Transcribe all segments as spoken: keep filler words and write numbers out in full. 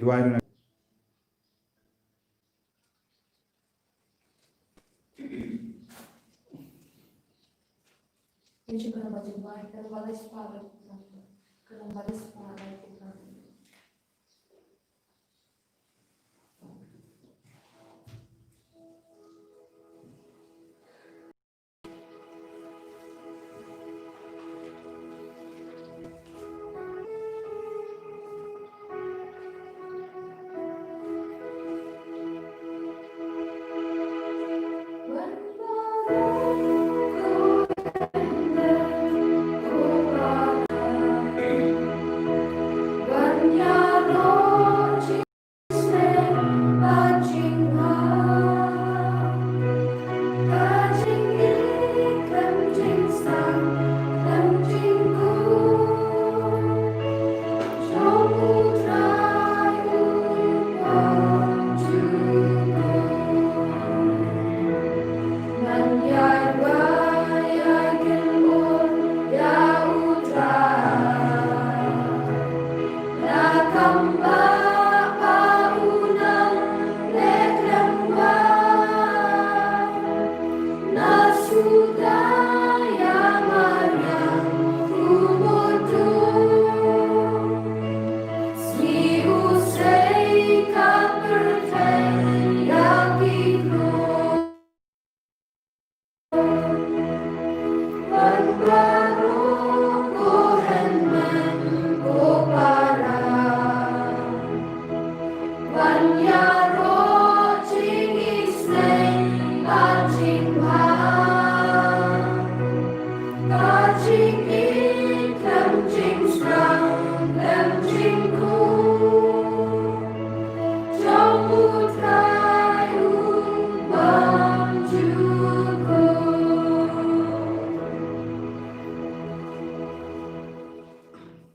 Duwai.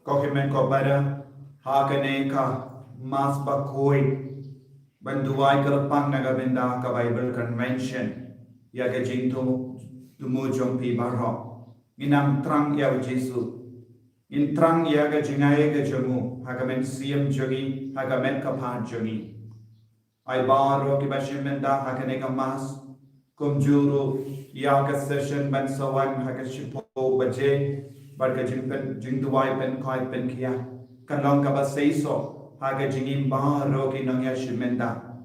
Ko hynmen ko para, ha kane ka Mass bakhuid, ban duwai kyrpang na ka bynta ka Bible Convention, ïa ka jingthmu jong phi baroh. Ngin nang thrang ïa u Jisu. Ngin thrang ïa ka jingai ka jong u ha ka mynsiem jong ngi, ha ka met ka phad jong ngi. Ai baroh kiba shim bynta ha kane ka Mass, kumjuh ruh ïa ka session ban sa wan ha ka shiphew baje, bad ka jingpyn, jingduwai pynkhuid pynkhiah kan long kaba seisoh ha ka jingim baroh ki nongïashim bynta.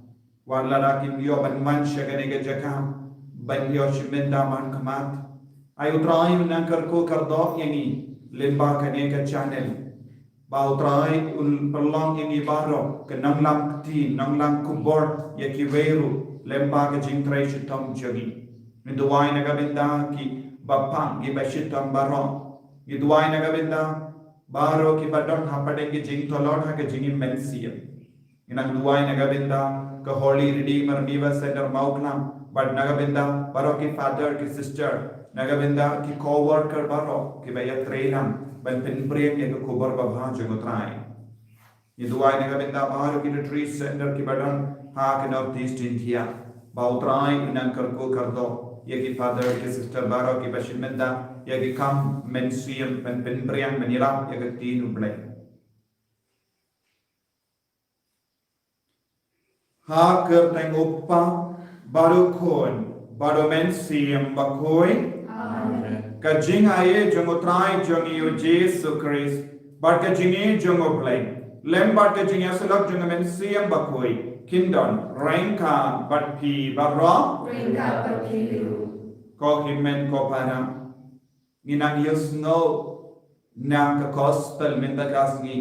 Wat lada kim ïoh ban wan sha kane ka jaka ban ïoh shim bynta man khmat, ai U Trai un nang kyrkhu kyrdoh ïa ngi lyngba kane ka channel. Ba U Trai un pynlong ïa ngi baroh ka nonglam kti, nonglam khubor ïa kiwei ruh lyngba ka jingtrei shitom jong ngi. Ngi duwai na ka bynta kiba pang, kiba shitom baroh. Ngi duwai na ka bynta baroh kiba don hapdeng ka jingthlot ha ka jingim mynsiem. Ngi nang duwai na ka bynta ka Holy Redeemer Miwa Center Mawklam, bad na ka bynta baroh ki father ki sister, na ka bynta ki co-worker baroh kiba ïatrei lang ban pynpriang ïa ka khubor babha jong U Trai. Ngi duwai na ka bynta baroh ki retreat center kiba don ha ka North East India, ba U Trai un nang kyrkhu kyrdoh ïa ki father ki sister baroh kiba shim bynta ïa ki kam mynsiem ban pynpriang, ban ïalap ïa ka ktien U Blei. Ha ka kyrteng U Kpa, bad U Khun, bad U Mynsiem Bakhuid. Amen. Ka jingaiei jong U Trai jong ngi U Jisu Khrist, bad ka jingïeit jong U Blei, lem bad ka jingïasyllok jong U Mynsiem Bakhuid, kin don ryngkat bad phi baroh. Ryngkat bad phi ruh. Ko hynmen ko para, ngi nang ïohsngew na ka gospel mynta ka sngi,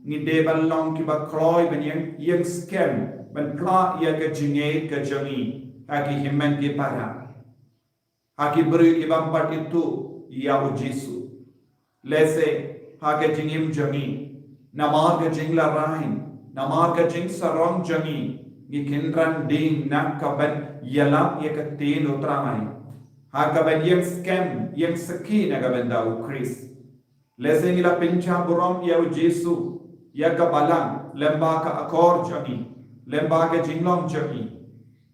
ngi dei ban long kiba kloi ban ïeng, ïeng skhem ban phla ïa ka jingïeit ka jong ngi ha ki hynmen ki para, ha ki briew ki bym pat ithuh ïa U Jisu. Lehse ha ka jingim jong ngi, namar ka jinglarai, namar ka jingsarong jong ngi, ngi kynran ding na ka ban ïalap ïa ka ktien U Trai, ha ka ban ïeng skhem, ïeng sakhi na ka bynta U Khrist. Lehse ngi la pynjah burom ïa U Jisu, ïa ka balang, lem bad ka akor jong ngi, lem bad ka jinglong jong ngi.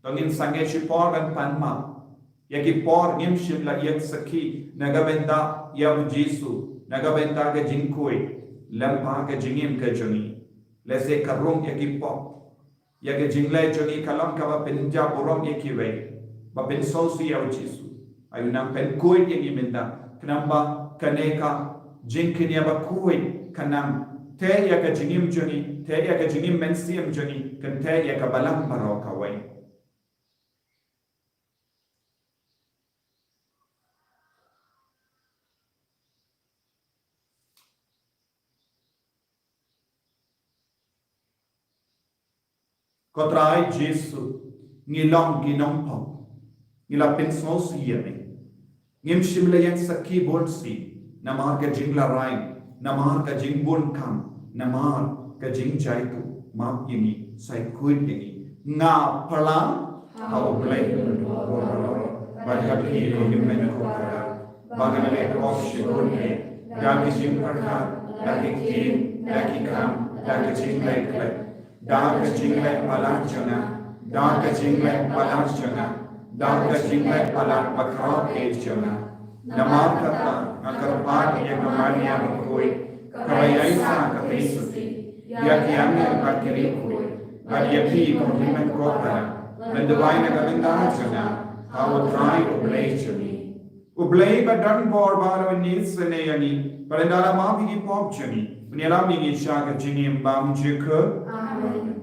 To ngin sangeh shipor ban pan map ïa ki por ngim shym la ïeng sakhi na ka bynta ïa U Jisu, na ka bynta ka jingkhuid, lem bad ka jingim ka jong ngi. Lehse ka rung ïa ki pop. Ïa ka jingleh jong ngi ka long kaba pynjah burom ïa kiwei, ba pynsngewsih ïa u Jisu. Ai u nang pynkhuid ïa ngi mynta, khnang ba kane ka jingkñia bakhuid kan nang teh ïa ka jingim jong ngi, teh ïa ka jingim mynsiem jong ngi, kan teh ïa ka balang baroh kawei. Ko Trai Jisu, ngi long ki nongpop, ngi la pynsngewsih ïa me. Ngim shym la ïeng sakhi bun sien, namar ka jinglarai, namar ka jingbun kam, namar ka jingjai tuh, map ïa ngi, sa khuid ïa ngi. Nga pyrshang ha U Blei, bad ha phi ko hynmen ko para, ba ngan leh pop shibun eh, da ka jingpyrkhat, da ka ktien, da ki kam, da ka jingleh khleh, da ka jingleh palat jong nga, da ka jingleh palat jong nga, da ka jingleh palat bakhraw eh jong nga. Namar kata nga kyrpad ïa ka Maria bakhuid, kaba ïaishah kaba shisha ïa ki angel bad ki riewkhuid, bad ïa phi ko hynmen ko para, ban duwai na ka bynta jong nga ha U Trai U Blei jong ngi. U Blei ba don bor baroh un isynei ïa ngi, bad un da la map ïa ki pop jong ngi, un ïalam ïa ngi sha ka jingim bymjukut. Amen.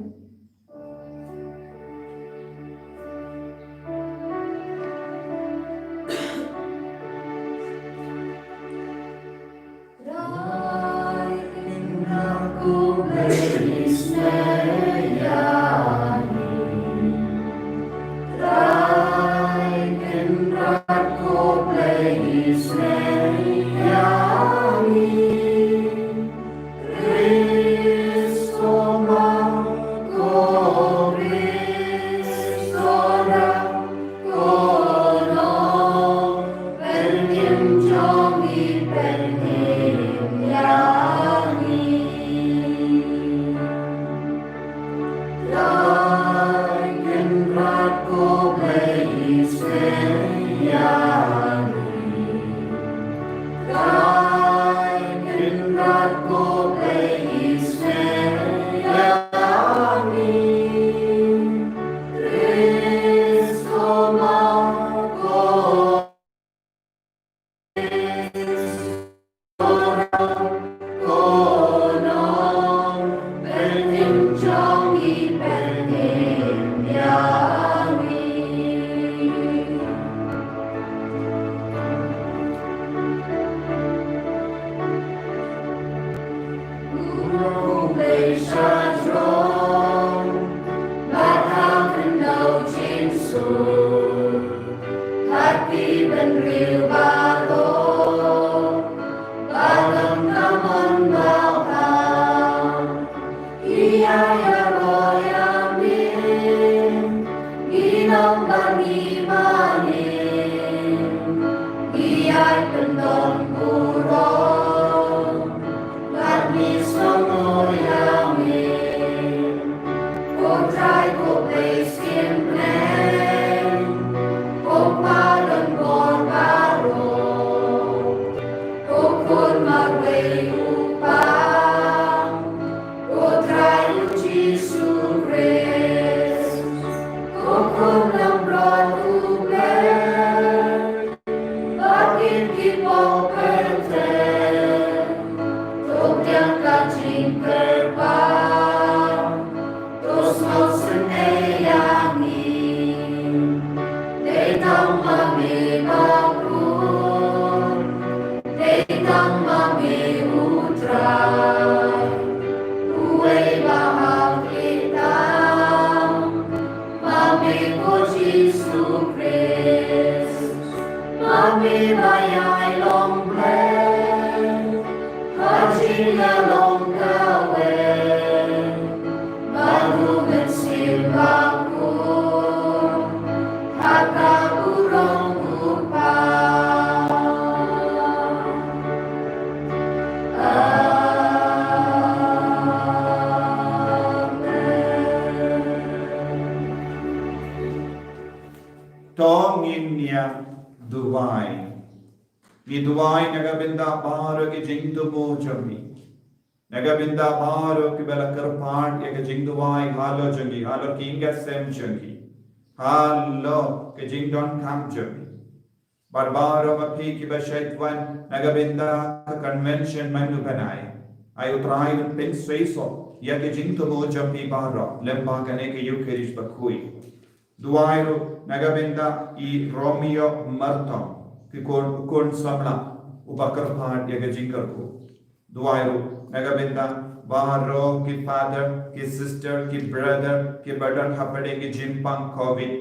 To ngin ïa duwai. Ngi duwai na ka bynta baroh ki jingthmu jong ngi. Na ka bynta baroh kiba la kyrpad ïa ka jingduwai halor jong ngi, halor ki ïing ki sem jong ngi, halor ka jingdonkam jong ngi. Bad baroh ma phi kiba shait wan na ka bynta ka convention mynta u bnai, ai U Trai un pynseisoh ïa ka jingthmu jong phi baroh lyngba kane ka Eucharist bakhuid. Duwai ruh na ka bynta i Romeo Martong, ki khun, khun samla uba kyrpad ïa ka jingkyrkhu. Duwai ruh na ka bynta baroh ki father, ki sister, ki brother kiba don hapdeng ki jingpang covid.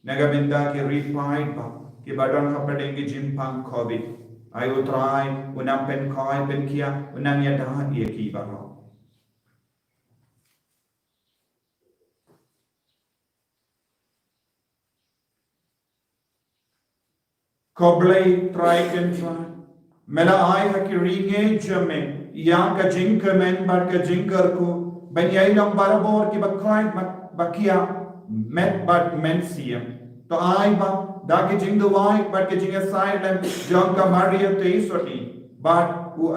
Na ka bynta ki riewpaidbah kiba don hapdeng ki jingpang covid. Ai U Trai u nang pynkhoi pynkhiah, u nang ïada ïa ki baroh. Ko Blei Trai kynthei, me la ai ha ki ri ngeit jong me ïa ka jingkyrmen bad ka jingkyrkhu ban ïai long barabor kiba koit bad ba kiar, met bad mynsiem. To ai ba da ka jingduwai bad ka jingïasaid lem jong ka Maria Theisotti bad u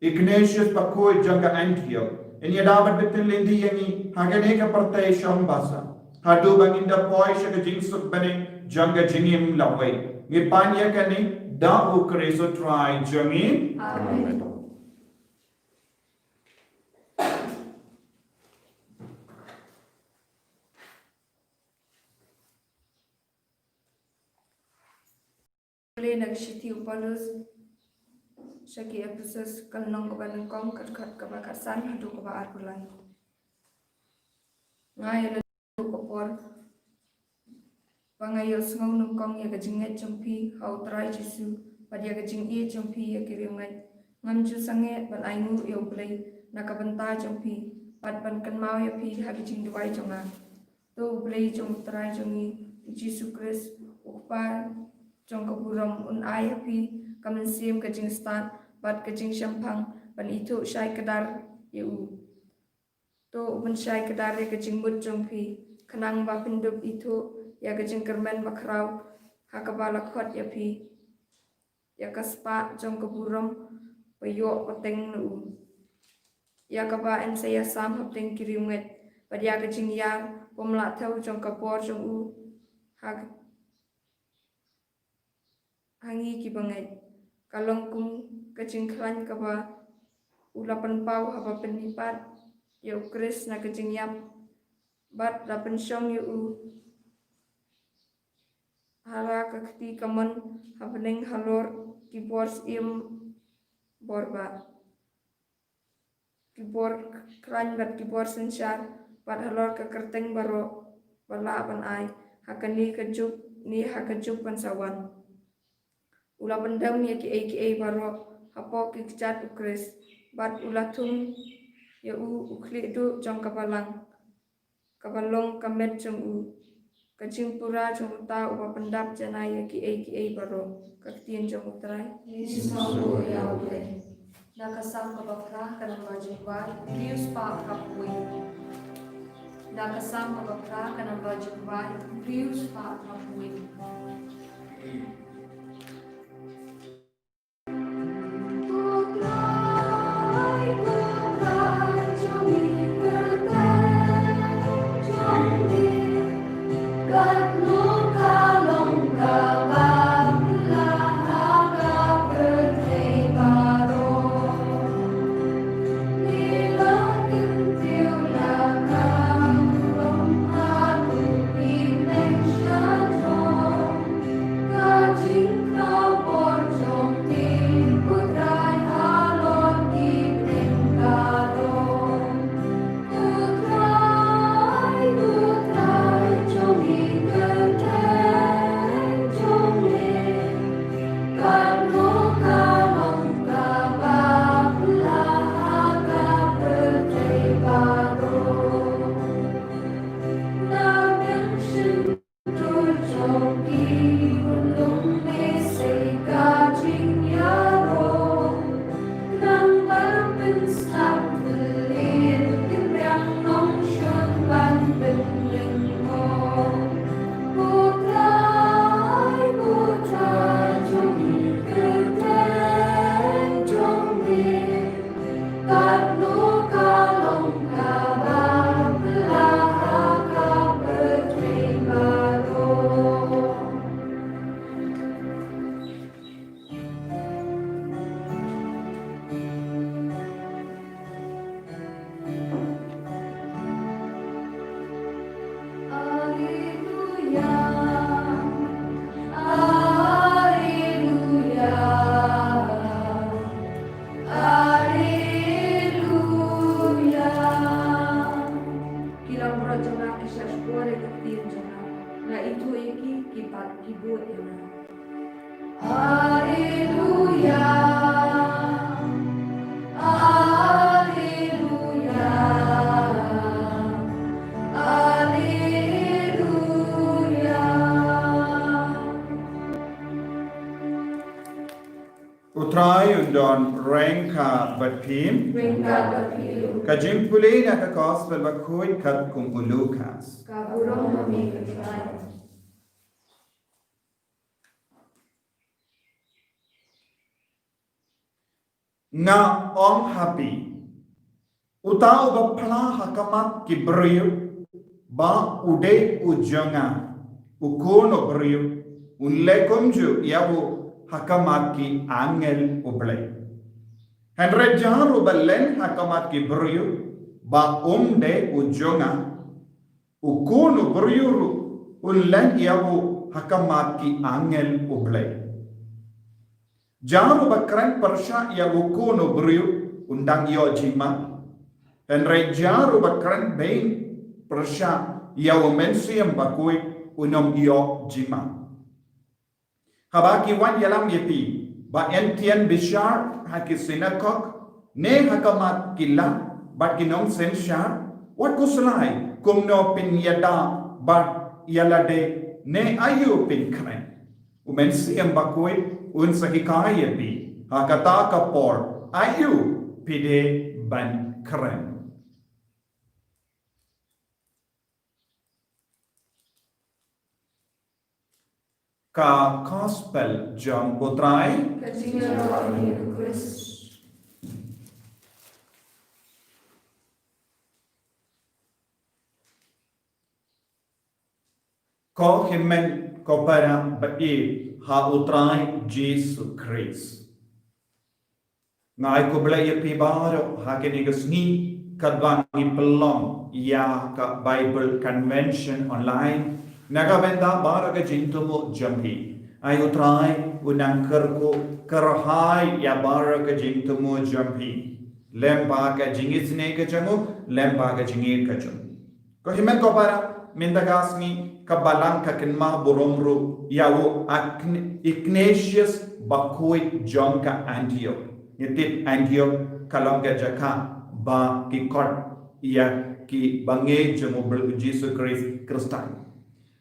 Ignatius bakhuid jong ka Antioch, yn ïada bad btin lynti ïa ngi ha kane ka pyrthei shongbasa, haduh ba ngin da poi sha ka jingsuk bneng jong ka jingim lawei. Ngi pan ïa kane da U Khrist U Trai jong ngi. Amen. Pule na ka shithi u Paulus sha ki Ephesus, ka lynnong kaba nyngkong, ka dkhot kaba khatsan haduh kaba arphew lai. Nga ïa lade ka por ba nga ïohsngew nyngkong ïa ka jingngeit jong phi ha U Trai Jisu bad ïa ka jingïeit jong phi ïa ki riewngeit. Ngam ju sangeh ban ainguh ïa U Blei na ka bynta jong phi bad ban kynmaw ïa phi ha ki jingduwai jong nga. To U Blei jong U Trai jong ngi U Jisu Khrist, U Kpa jong ka burom, un ai ha phi ka mynsiem ka jingstad bad ka jingshemphang ban ithuh shai kdar ïa u. To u pynshai kdar ïa ka jingmut jong phi, khnang ba phin dup ithuh ïa ka jingkyrmen bakhraw ha kaba la khot ïa phi ïa ka spah jong ka burom ba ïoh pateng na u, ïa kaba yn sa ïasam hapdeng ki riewngeit, bad ïa ka jingïar bym lah thew jong ka bor jong u ha, ha ngi kiba ngeit. Ka long kum ka jingkhlaiñ kaba u la pynpaw haba pynmihpat ïa U Khrist na ka jingïap, bad la pynshong ïa u ha la ka kti kamon ha bneng halor ki bor syiem bor bah, ki bor khlaiñ bad ki bor synshar, bad halor ka kyrteng baroh ba lah ban ai ha kane ka juk ne ha ka juk ban sa wan. U la pyndem ïa kiei kiei baroh hapoh ki kjat U Khrist, bad u la thung ïa u u khlieh duh jong ka balang, kaba long ka met jong u, ka jingpura jong uta uba pyndap janai ïa kiei kiei baroh. Ka ktien jong U Trai. Ngi sngewbha ïa U Blei. Na ka Salm kaba phra, ka namba jingduwai hynriew spah phra phew wei. Na ka Salm kaba phra, ka namba jingduwai hynriew spah phra phew wei. jong nga. Nga ithuh ïa ki, ki pat ki bud ïa nga. Alleluia. Alleluia. Alleluia. U Trai un don ryngkat bad phi. Ryngkat bad phi ruh. Ka jingpule na ka Gospel bakhuid katkum u Lukas. Ka burom ïa me ko Trai. Nga ong ha phi, uta uba phla ha khmat ki briew ba u dei u jong nga, u Khun u Briew, un leh kumjuh ïa u ha khmat ki angel u Blei. Hynrei jar uba len ha khmat ki briew ba um dei u jong nga, u Khun u Briew ruh un len ïa u ha khmat ki angel u Blei. Jar uba kren pyrshah ïa u Khun u Briew un dang ïoh jingma. Hynrei jar uba kren beiñ pyrshah ïa u Mynsiem Bakhuid un ym ïoh jingma. Haba ki wan ïalam ïa phi ba yn tieng bishar ha ki synagog ne ha khmat ki lad bad ki nongsynshar, wat khuslai kumno phin ïada bad ïa lade ne aïu phin kren. U Mynsiem Bakhuid un sa hikai ïa phi ha kata ka por aïu phi dei ban kren. Ka Gospel jong u Trai. Ka jingïaroh ïa u Khrist. Ko hynmen ko para ba ïeit ha u Trai Jisu Khrist. Nga ai khublei ïa phi baroh ha kine ki sngi katba ngi pynlong ïa ka Bible Convention online na ka bynta baroh ka jingthmu jong phi. Ai u Trai u nang kyrkhu kyrhai ïa baroh ka jingthmu jong phi, lem bad ka jingisynei ka jong u, lem bad ka jingïeit ka jong u. Ko hynmen ko para, mynta ka sngi ka Balang ka kynmaw burom ruh ïa u Agn-, Ignatius Bakhuid jong ka Antioch. Ngi tip Antioch ka long ka jaka ba ki khot ïa ki bangeit jong u Jisu Khrist, Khristan.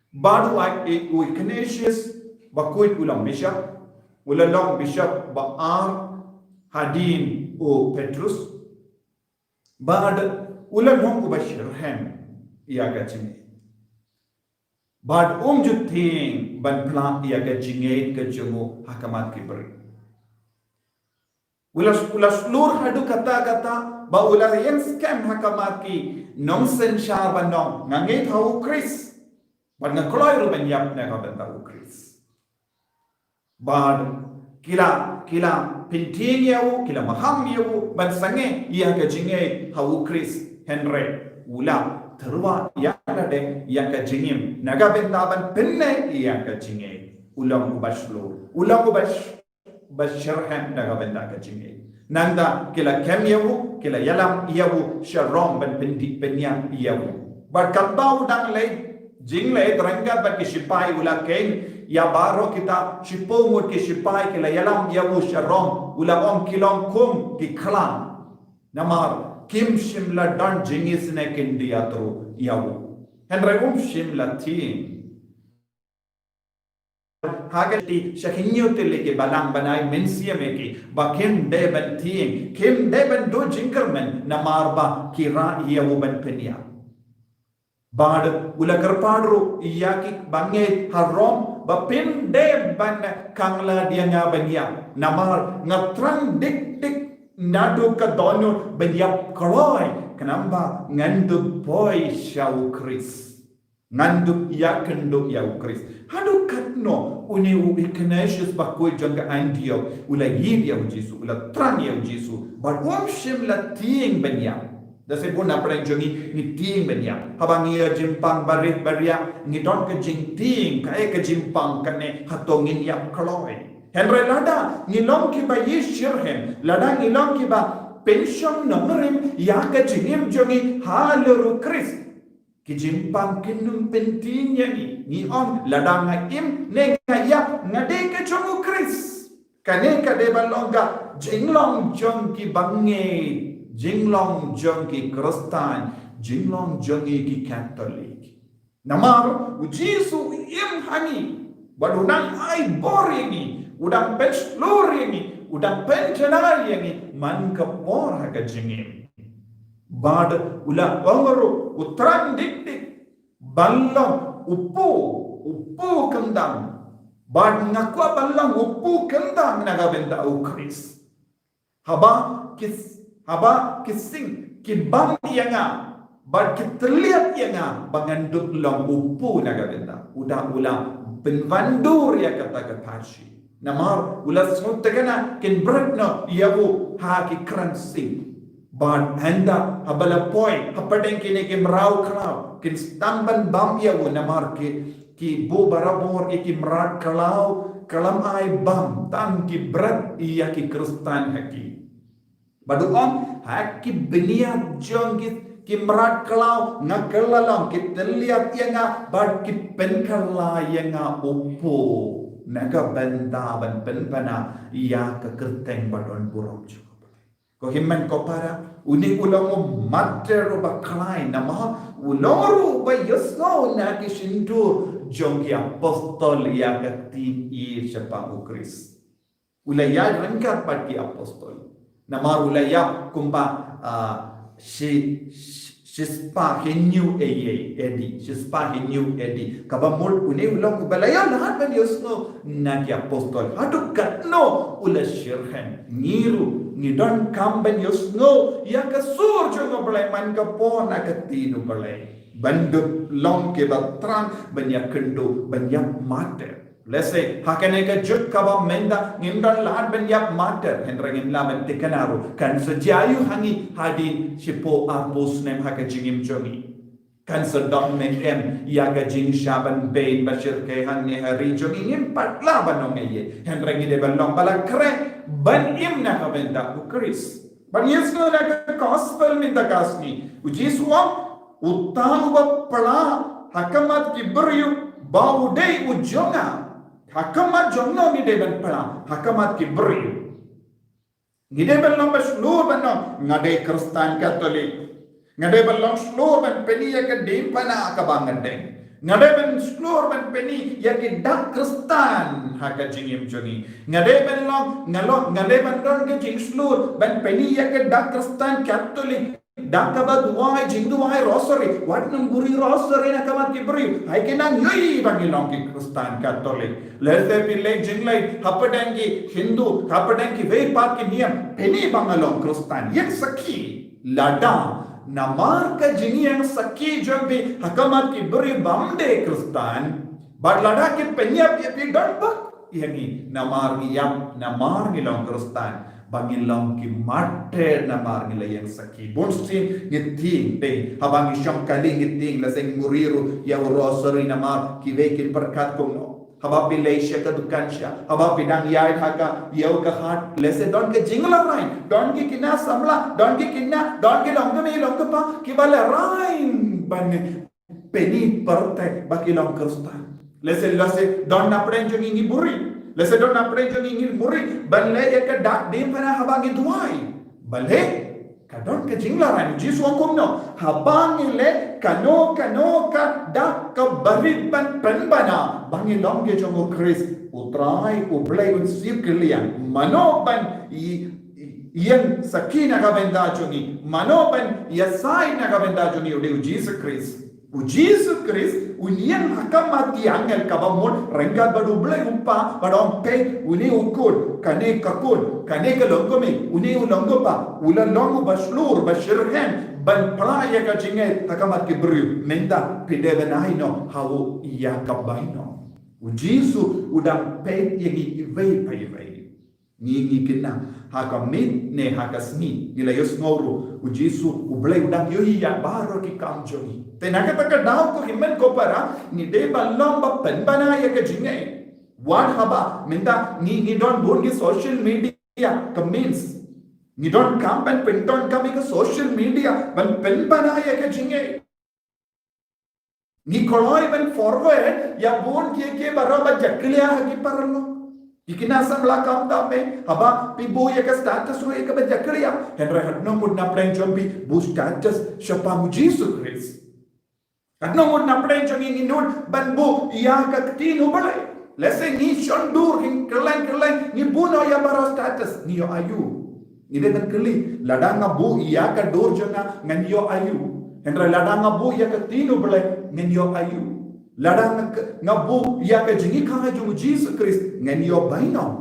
Bad u Ag-, u Ignatius Bakhuid u long bishop, u la long bishop ba ar hadien u Petrus. Bad u la long uba shitrhem ïa ka jingngeit. Bad um ju tieng ban phla ïa ka jingngeit ka jong u ha khmat ki briew. U la, u la shlur haduh katta katta ba u la ïeng skhem ha khmat ki nongsynshar ban ong nga ngeit ha u Khrist. Bad nga kloi ruh ban ïap na ka bynta u Khrist. Bad ki la, ki la pyntieng ïa u, ki la maham ïa u ban sangeh ïa ka jingngeit ha u Khrist. Hynrei u la tyrwa ïa lade ïa ka jingim na ka bynta ban pynneh ïa ka jingngeit. U long uba shlur, u long uba sh-, ba shitrhem na ka bynta ka jingngeit. Nangta ki la kem ïa u, ki la ïalam ïa u sha Rom ban pyndih pynïap ïa u. Bad katba u dang leh jingleh ryngkat bad ki shipai u la kheiñ ïa baroh kita shiphew ngut ki shipai, ki la ïalam ïa u sha Rom, u la ong ki long kum ki khlam. Namar kim shym la don jingisynei khyndiat ruh ïa u. Hynrei um shym la tieng. Ha ka kti sha ki hynñiew tylli ki balang ban ai mynsiem ïa ki ba kim dei ban tieng, kim dei ban duh jingkyrmen namar ba ki rah ïa u ban pynïap. Bad u la kyrpad ruh ïa ki bangeit ha Rom ba phin dei ban khang lad ïa nga ban ïap namar nga thrang dik dik naduh ka dohnud ban ïap kloi khnang ba ngan dup poi sha u Khrist. Ngan dup ïakynduh ïa u Khrist. Haduh katno une u Ignatius Bakhuid jong ka Antioch u la ïeit ïa u Jisu, u la thrang ïa u Jisu, bad um shym la tieng ban ïap. Da shisien na pdeng jong ngi ngi tieng ban ïap. Haba ngi ïa jingpang barit baria ngi don ka jingtieng kaei ka jingpang kane hato ngin ïap kloi. Hynrei lada ngi long kiba ïeit shitrhem, lada ngi long kiba pynshong nongrim ïa ka jingim jong ngi halor u Khrist. Ki jingpang kin ym pyntieng ïa ngi. Ngi ong lada nga im ne nga ïap, nga dei ka jong u Khrist. Kane ka dei ban long ka jinglong jong ki bangeit, jinglong jong ki Khristan, jinglong jong ngi ki Katholik. Namar u Jisu u im ha ngi, bad u nang ai bor ïa ngi, u dang pynshlur ïa ngi, u dang pynjanai ïa ngi man ka por ha ka jingim. Bad u la ong ruh, u thrang dik dik ban long u pu, u pu kyndang. Bad nga kwah ban long u pu kyndang na ka bynta u Khrist. Haba ki, haba ki sing, ki bam ïa nga, bad ki tylliat ïa nga ba ngan dup long u pu na ka bynta u. Da u la pynwandur ïa kata ka pharshi. Namar u la sngewtynnad kin bret noh ïa u ha ki kren sing. Bad hynda haba la poi hapdeng kine ki mraw khlaw, kin sdang ban bam ïa u namar ki, ki buh barabor ïa ki mrad khlaw, khlem ai bam, tang ki bret ïa ki Khristan ha ki. Bad u ong, ha ki bniat jong ki, ki mrad khlaw nga kylla long, ki tylliat ïa nga bad ki pynkylla ïa nga u pu na ka bynta ban pynbna ïa ka kyrteng ba don burom jong U Blei. Ko hynmen ko para, une u long u martir uba khlaiñ namar u long ruh uba ïohsngew na ki shyntur jong ki apostol ïa ka ktien shaphang u Khrist. U la ïaid ryngkat bad ki apostol. Namar u la ïap kumba, ah, shi, shi, shispah hynñiew A D, A D, shispah hynñiew A D. Kaba mut une u long uba la ïalad ban ïohsngew na ki apostol. Haduh katno u la shitrhem. Ngi ruh ngi donkam ban ïohsngew ïa ka sur jong U Blei man ka por na ka ktien U Blei. Ban dup long kiba thrang ban ïakynduh ban ïap martir. Lehse ha kane ka juk kaba mynta ngim don lad ban ïap martir, hynrei ngin lah ban thikna ruh kan sa jia aïu ha ngi hadien shiphew arphew snem ha ka jingim jong ngi. Kan sa don ne em ïa ka jingshah ban beiñ ba shyrkhei hangne ha ri jong ngi? Ngim pat lah ban ong ei ei, hynrei ngi dei ban long ba la khreh ban im na ka bynta u Khrist. Ban ïohsngew na ka gospel mynta ka sngi, u Jisu u ong, uta uba pla ha khmat ki briew ba u dei u jong nga. Ha khmat jong no ngi dei ban pla? Ha khmat ki briew. Ngi dei ban long ba shlur ban ong nga dei Khristan Katholik. Nga dei ban long shlur ban pyni ïa ka diengphna kaba nga deng. Nga dei ban shlur ban pyni ïa ki dak Khristan ha ka jingim jong ngi. Nga dei ban long, nga long, nga dei ban don ka jingshlur ban pyni ïa ka dak Khristan Katholik. Dak kaba duwai, jingduwai rosary, wat nang buhrieh rosary na khmat ki briew. Hai ki nang ïohi ba ngi long ki Khristan Katholik. Lehse phi leit jingleit hapdeng ki Hindu, hapdeng kiwei pat ki niam, pyni ba nga long Khristan. Ïeng sakhi. Lada namar ka jingïeng sakhi jong phi ha khmat ki briew bym dei Khristan, bad lada ki pynïap ïa phi, don bok ïa ngi namar ngi ïap, namar ngi long Khristan. Ba ngi long ki martir namar ngi la ïeng sakhi. Bunsien ngi tieng, te haba ngi shong kali ngi tieng, lehse ngi buhrieh ruh ïa u rosary namar kiwei kin pyrkhat kumno. Haba phi leit sha ka dukan sha, haba phi dang ïaid ha ka ïew ka hat, lehse don ka jingïalehrain, don ki khynnah samla, don ki khynnah, don ki longkmie longkpa kiba lehrain ban pyni pyrthei ba ki long Khristan. Lehse, lehse don napdeng jong ngi ngi buhrieh. Lehse don napdeng jong ngi ngi buhrieh ban leh ïa ka dak diengphna haba ngi duwai. Balei? Ka don ka jingïalehrain. Jisu u ong kumno? Haba ngi leh kano kano ka dak kaba rit ban pynbna ba ngi long ki jong u Khrist, U Trai U Blei un siew kylliang. Mano ban i, i, ïeng sakhi na ka bynta jong ngi? Mano ban ïasaid na ka bynta jong ngi? U dei u Jisu Khrist. U Jisu Khrist un ïeng ha khmat ki angel kaba mut ryngkat bad U Blei U Kpa, bad ong, peit, une u khun, kane ka khun, kane ka longkmie, une u longkpa, u la long uba shlur, ba shitrhem ban pla ïa ka jingngeit ha khmat ki briew. Mynta phi dei ban ai noh ha u ïa ka bainong. U Jisu u dang peit ïa ngi iwei pa iwei. Ngi, ngi kynmaw, ha ka miet ne ha ka sngi ngi la ïohsngew ruh, U Jisu U Blei u dang ïohi ïa baroh ki kam jong ngi. Te na kata ka daw, ko hynmen ko para, ngi dei ban long ba pynbna ïa ka jingngeit. Wat haba mynta ngi, ngi don bun ki social media, ka means. Ngi donkam ban pyndonkam ïa ka social media ban pynbna ïa ka jingngeit. Ngi kloi ban forward ïa bun kiei kiei baroh ba jakhlia ha ki paralok. Ki khynnah samla, kumta me, haba phi buh ïa ka status ruh ïa kaba jakhlia. Hynrei katno ngut na pdeng jong phi buh status shaphang u Jisu Khrist? Katno ngut na pdeng jong ngi ngi nud ban buh ïa ka ktien u Blei? Lehse ngi shon dur, ngi kylleng kylleng, ngi buh noh ïa baroh status, ngi ïoh aïu? Ngi dei ban kylli, lada nga buh ïa ka dur jong nga, ngan ïoh aïu? Hynrei lada nga buh ïa ka ktien u Blei, ngan ïoh aïu? Lada nga, nga buh ïa ka jingïakhun jong u Jisu Khrist, ngan ïoh bainong.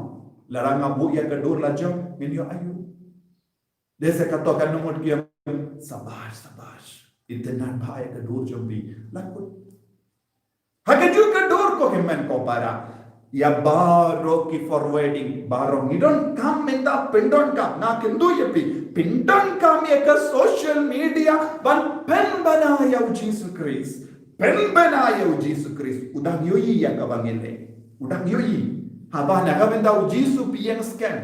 Lada nga buh ïa ka dur lajong, ngan ïoh aïu? Dei sa kato katno ngut ki ong, sabash, sabash, itynnad bha ïa ka dur jong phi. La kut. Ha kajuh ka dur ko hynmen ko para, ïa baroh ki forwarding, baroh ngi donkam mynta pyndonkam, nga kyntu ïa phi, pyndonkam ïa ka social media ban pynbna ïa u Jisu Khrist. Pynbna ïa u Jisu Khrist. U dang ïohi ïa kaba ngi leh. U dang ïohi. Haba na ka bynta u Jisu phi ïeng skhem.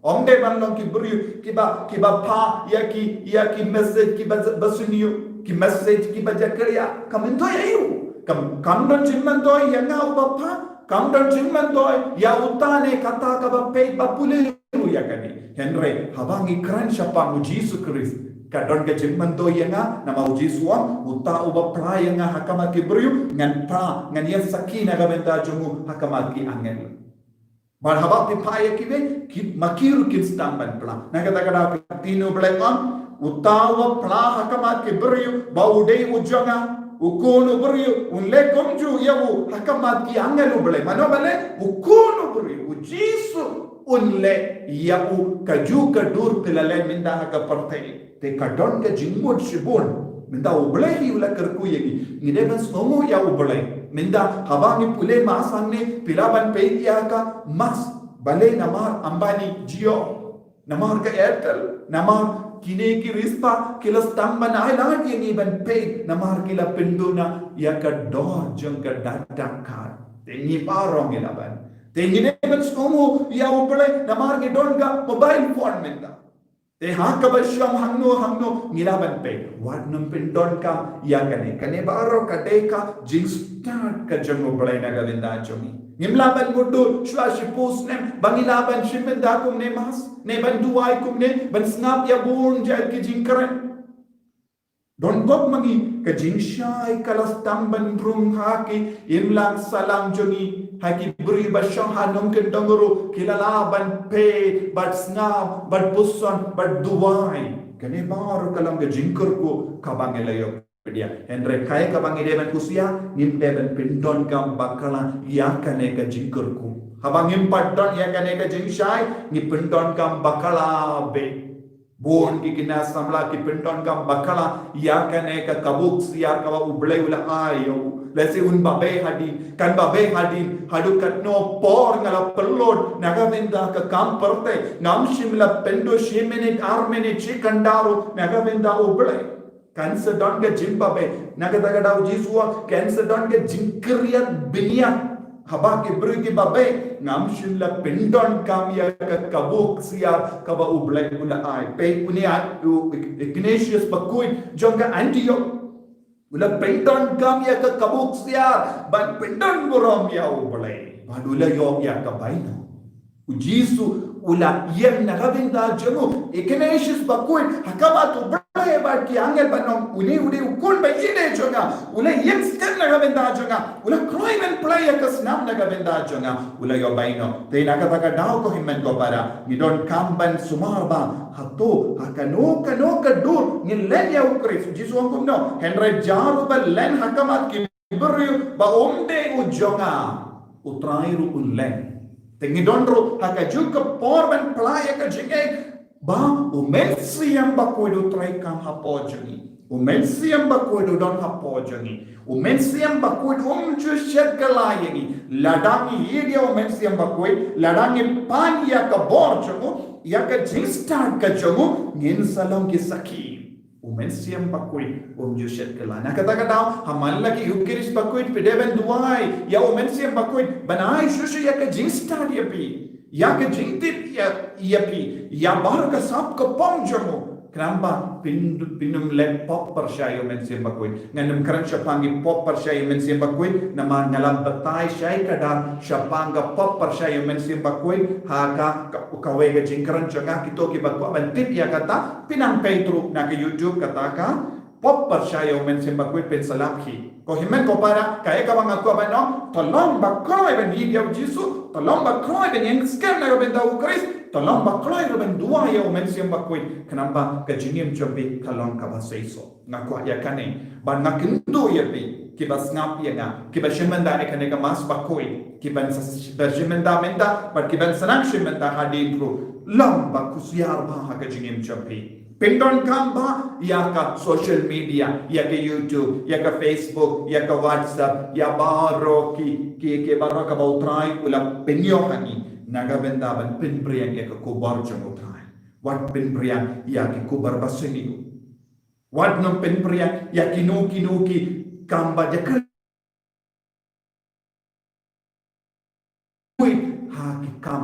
Ym dei ban long ki briew kiba, kiba phah ïa ki, ïa ki message kiba, ba sniew, ki message kiba jakhlia. Ka myntoi aïu? Kam, kam don jingmyntoi ïa nga uba phah. Kam don jingmyntoi ïa uta ne kata kaba peit ba pule ruh ïa kane. Hynrei haba ngi kren shaphang u Jisu Khrist, ka don ka jingmyntoi ïa nga, namar u Jisu u ong, uta uba phla ïa nga ha khmat ki briew, ngan phla, ngan ïeng sakhi na ka bynta jong u ha khmat ki angel. Bad haba phi phah ïa kiwei, ki, ma ki ruh kin sdang ban phla. Na kata ka daw ka ktien u Blei u ong, uta uba phla ha khmat ki briew ba u dei u jong nga, u khun u briew un leh kumjuh ïa u ha khmat ki angel u Blei. Mano ba leh? U khun u briew, u Jisu un leh ïa u kajuh ka dur phi la leh mynta ha ka pyrthei. Te ka don ka jingmut shibun. Mynta u Blei hi u la kyrkhu ïa ngi. Ngi dei ban sngewnguh ïa u Blei. Mynta haba ngi pule mass hangne, phi lah ban peit ïa ka mass, balei namar Ambani, Jio, namar ka Airtel, namar kine ki riewspah ki la sdang ban ailad ïa ngi ban peit, namar ki la pynduna ïa ka dor jong ka data card. Te ngi baroh ngi lah ban. Te ngi dei ban sngewnguh ïa u Blei namar ngi don ka mobile phone mynta. Te ha kaba shong hangno hangno ngi lah ban peit. Wat nym pyndonkam ïa kane. Kane baroh ka dei ka jingstad ka jong u Blei na ka bynta jong ngi. Ngim lah ban mutdur shuwa shiphew snem ba ngi lah ban shim bynta kumne mass, ne ban duwai kumne, ban sngap ïa bun jait ki jingkren. Donkam ma ngi, ka jingshai ka la sdang ban rung ha ki imlang sahlang jong ngi, ha ki briew ba shong ha nongkyndong ruh ki la lah ban peit, bad sngap, bad puson, bad duwai. Kane baroh ka long ka jingkyrkhu kaba ngi la ïoh pdiang. Hynrei kaei kaba ngi dei ban khusiat, ngim dei ban pyndonkam bakla ïa kane ka jingkyrkhu. Haba ngim pat don ïa kane ka jingshai, ngi pyndonkam bakla beit. Bun ki khynnah samla ki pyndonkam bakla ïa kane ka kabu ksiar kaba u Blei u la ai ïa u. Lehse un babe hadien, kan babe hadien, haduh katno por nga la pynlut na ka bynta ka kam pyrthei, ngam shym la pynduh shi minit, ar minit, shi kynta ruh na ka bynta u Blei. Kan sa don ka jingbabe, na kata ka daw Jisu u ong, kan sa don ka jingkhriat bniat. Haba ki briew ki babe, ngam shym la pyndonkam ïa ka kabu ksiar kaba u Blei u la ai. Peit une u Ignatius bakhuid jong ka Antioch. U la pyndonkam ïa ka kabu ksiar ban pyndonburom ïa u Blei. Bad u la ïoh ïa ka bainong. U Jisu u la ïeng na ka bynta jong u. Ignatius bakhuid, ha khmat u Blei bad ki angel ban ong, une u dei u khun ba ïeit jong nga. U la ïeng skhem na ka bynta jong nga. U la kloi ban pynlait ïa ka snam na ka bynta jong nga. U la ïoh bainong. Te na kata ka daw ko hynmen ko para, ngi donkam ban sumar ba hato ha kano kano ka dur ngin len ïa u Khrist. U Jisu u ong kumno? Hynrei jar uba len ha khmat ki briew ba um dei u jong nga, U Trai ruh un len. Te ngi don ruh ha kajuh ka por ban pynlait ïa ka jingngeit ba U Mynsiem Bakhuid U Trai kam hapoh jong ngi. U Mynsiem Bakhuid u don hapoh jong ngi. U Mynsiem Bakhuid um ju shet kylla ïa ngi. Lada ngi ïeit ïa U Mynsiem Bakhuid, lada ngi pan ïa ka bor jong u, ïa ka jingstad ka jong u, ngin sa long ki sakhi. U Mynsiem Bakhuid um ju shet kylla. Na kata ka daw, ha man la ki Eucharist bakhuid phi dei ban duwai ïa U Mynsiem Bakhuid ban ai shuh shuh ïa ka jingstad ïa phi, ïa ka jingtip ïa, ïa phi, ïa baroh ka sap ka pom jong u. Khnang ba phin, phin ym leh pop pyrshah ïa u Mynsiem Bakhuid. Ngan ym kren shaphang ki pop pyrshah ïa u Mynsiem Bakhuid, namar nga la batai shai kdar shaphang ka pop pyrshah ïa u Mynsiem Bakhuid, ha ka, ka, kawei ka jingkren jong nga, kito kiba kwah ban tip ïa kata, phin nang peit ruh na ka YouTube kata ka pop pyrshah ïa u Mynsiem Bakhuid, phin sa lap hi. Ko hynmen ko para, kaei kaba nga kwah ban ong, to long ba kloi ban ïeit ïa u Jisu, to long ba kloi ban ïeng skhem na ka bynta u Khrist, to long ba kloi ruh ban duwai ïa u Mynsiem Bakhuid, khnang ba ka jingim jong phi ka long kaba seisoh. Nga kwah ïa kane, bad nga kyntu ïa phi kiba sngap ïa nga, kiba shim bynta ïa kane ka Mass Bakhuid, kiban sa, ba shim bynta mynta, bad kiban sa nang shim bynta hadien ruh, long ba khusiar bha ha ka jingim jong phi. Pyndonkam bha ïa ka social media, ïa ka YouTube, ïa ka Facebook, ïa ka WhatsApp, ïa baroh ki, ki, ki baroh kaba u Trai u la pynïoh ha ngi na ka bynta ban pynphriang ïa ka khubor jong u Trai. Wat pynphriang ïa ki khubor ba sniew. Wat nym pynphriang ïa kino kino ki kam ba jaka ha ki kam